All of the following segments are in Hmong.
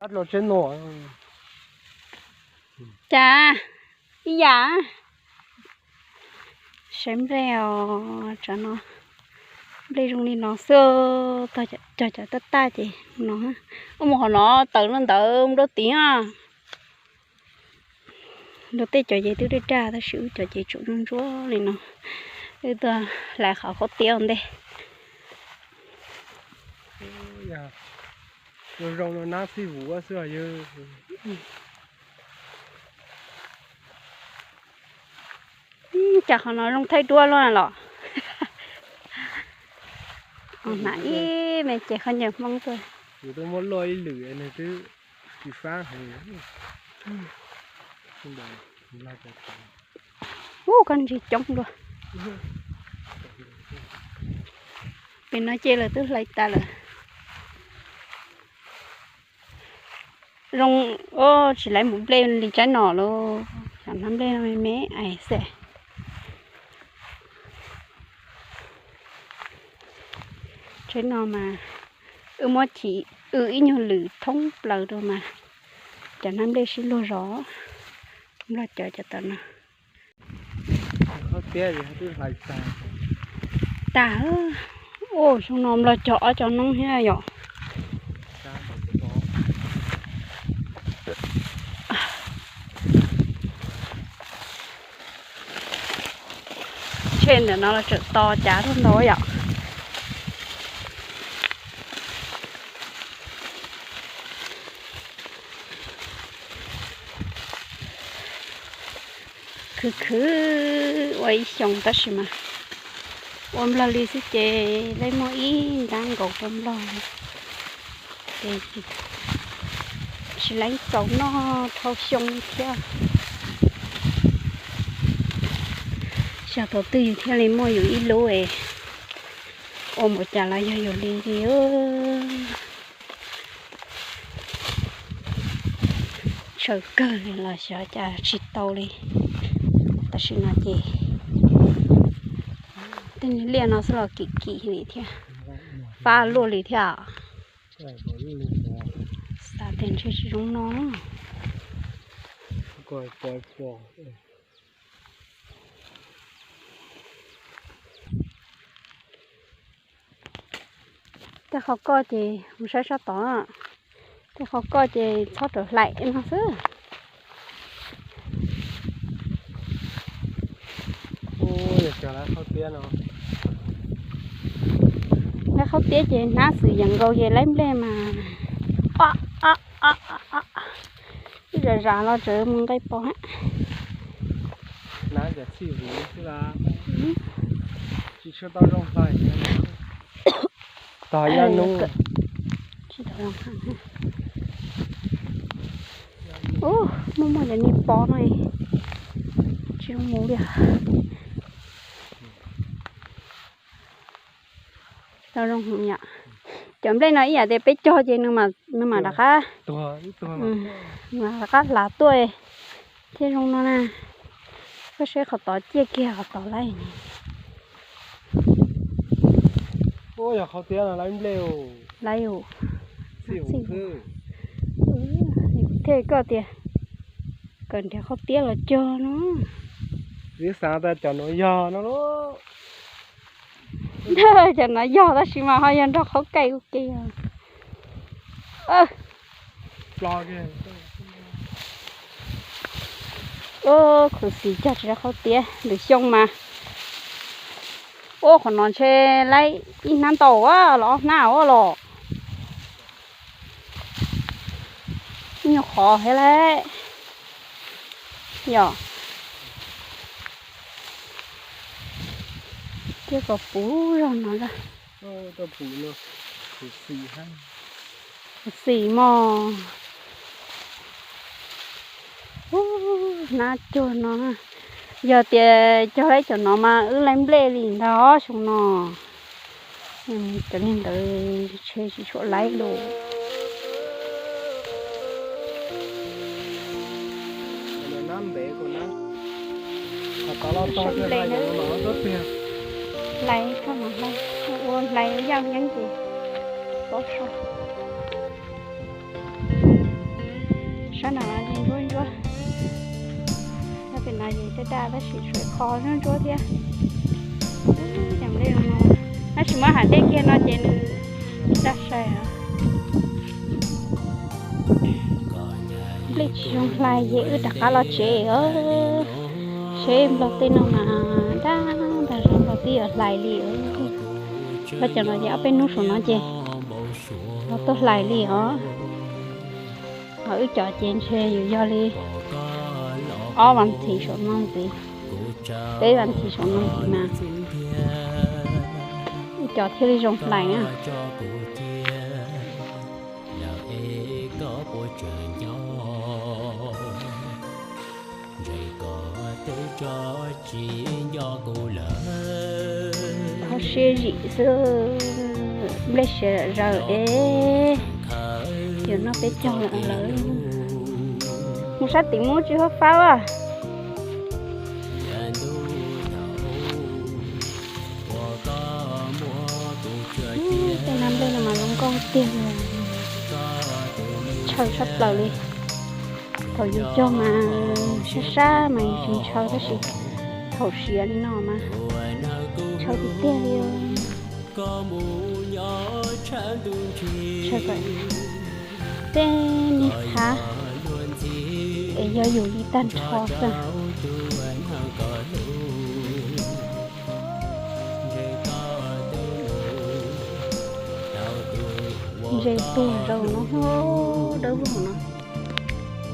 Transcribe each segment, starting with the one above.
Ab, los tsev no. Cas ib yam saib nplej os, tsam no nplej zoo li no xwb, cog cov tab taj ces no. Ub, mus qhov no tawm no ntawd mus rau tid na. Rau tej cov ces twb daj daj tab sis wb cov ces tsuas ntsuab ntsuab li no. Wb tuaj hlais qhov khaub tiab ua ntej. Zoo zoo no nab txhij vuv xwb os yawg. Cas qhov no zoo thaij duab luaj los. Hnav ib me ces khaub ncaws Hmoob tuaj. Yus twb muab luaj ib lwm nws twb tsis fab heev. Ub, koj ntsis coob dua. Pem no ces lawv twb hlais tas lawm. Zoo, tsis laiv mus nplej li tsaib no lauj, cov hnab nplej me me ais xwb. Tsaib no mas wb muab chim w ib nyuag lwm thoob plaws rau mas cov hnab nplej sib luag zog. Nplog cov cov tom no. Tag, ua xyoo no nplog cog ob cov noob thiab yom. Tshe ntawm no los tseem to cav rau ntau yom. Khwv khwv ua ib xyoos tab sis mas ua nplog li xwb ces lawv muaj ib nrab nkaus rau nplog li ces tsis laiv txaus noj dhau xyoo thiab. Xyov thaum twg yus thiaj li muaj yus ib lub es ua npaum cas los yog yus li li. Tshawv kawg li los xyov cas tsis tau li. Tam sim no ces tej niag liaj no xwb los kim kim li thiab, fab luaj li thiab. Xav tias ntshe tsis zoo no. Tej qhov koj ces mus saib sab tod, tej qhov koj ces txhob rawm hlais no xwb. Lawv qhaub tiab ces hnab xwm yeem nkaus ces laib nplej mas ib zam zam los tseem mus nqe pos. Hnab cov txhij vuv xwb las, tsis tshua tau zoo hlais, tog yaj nub. Ub, muaj muaj cov niag pos no tsis zoo mus li. Tau zoo heev yom. Cov nplej no ib yam tias peb cog ces nws mam rov qab, nws mam rov qab hlav tuaj thiaj zoo no na. Koj saib qhov tod ciaj kiag qhov tod laib. Ua yog qhaub tiab no laib nplej. Laib, thiaj koj tias kom nrhiav qhaub tiab los cog no. Wb xav tas cov no yog no lauj. Cov no yog tab sis mas ho yog nrog qhaub kaij ua ke. Khuv xim cog tsis tau qhaub tiab lwm xyoo mas. Ua qhov no ntshe laib ib hnab ntau los ob hnab ua los. Nyuag qhov thiab lauj. Yog tiag kom puv zog no. Khuv xim mog. Hnab cuag no, yog tias cog laib cov no mas wb laib nplej li ntag xyoo no. Cov niag ntawd ntshe tsis tshua laib li. Hlais, ua hlais yaj yeeb ces pob so. Sab no ces ntsuab ntsuab, sab pem no ces daj daj tab sis suav qho ntsuab ntsuab thiab. Cov nplej no, tab sis muab hais dej kiag no ces nws daj sai os. Nplej tsis zoo hlais ces wb rov qab los tsev os. Seb nplog tej no mas daj ntag, zoo nplog twb yuav hlais li os. Nplog cov no ces ob peb hnub saum no ces los tuaj hlais li os. Ho wb cov ces ntshe yuav yog li ob vas thiv saum no ntxiv, peb vas thiv saum no ntxiv mas wb cov thiaj li zoo hlais na. Thov siab zim xwb, nplej siav zaws es yuav noj peb caug lawm. Mus sab tim muab tsis huab fab a. Tej no nplej no mas zoo nkauj tiag li, ntshaw sab plaws li. Thaum yus cog mas sab sab mas yus tsis ntshaw tab sis thaum siav li no mas ntshaw tiag tiag li. Tej niag qhab es yog yus li tag nrho xwb. Ntses tuag zaum no, dawb vog no,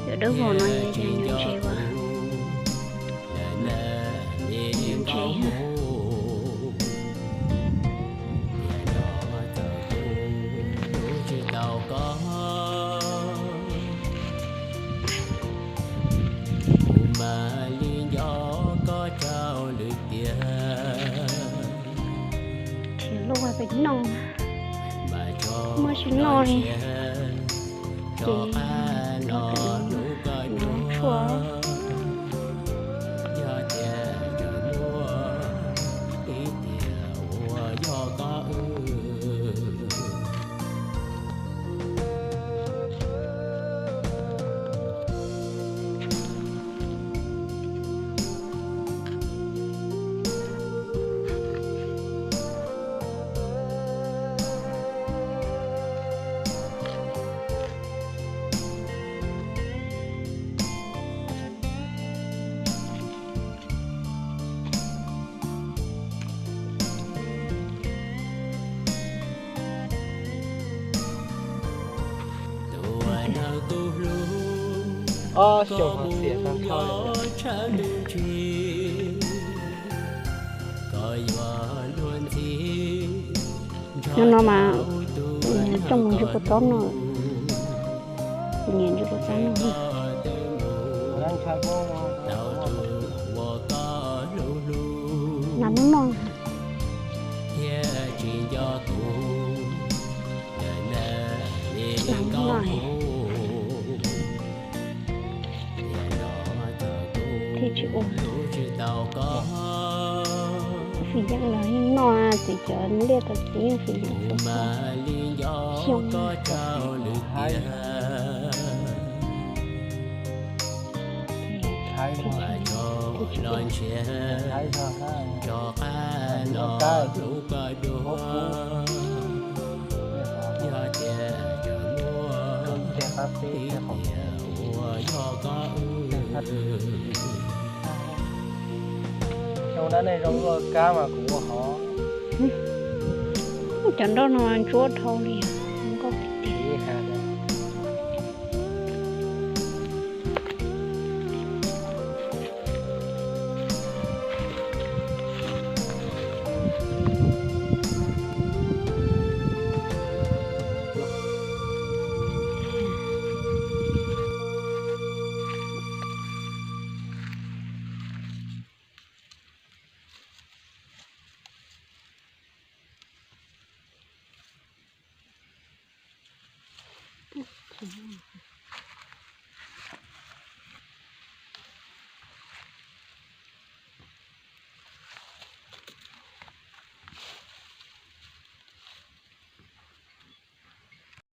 cov dawb vog no yog ntses as, ntses. Thiab luaj pem no, muaj tsis noj li ces tshuaj. Ob xyoos ho xiam tag nrho li. Hnub no mas coj mus ntsuj kua txob noj, kuv nyiam ntsuj kua txob noj. Nas hnub no, nas hnub no thiaj tsis ua. Fwm yeej los yeej noj, txiv cov liaj tau txiv yeej fwm yeej xyoo. Xyoo dab neeg zoo luaj kab mas kuv ua hov. Cov nroj no ntsuab dhau li, nkauj tiag tiag.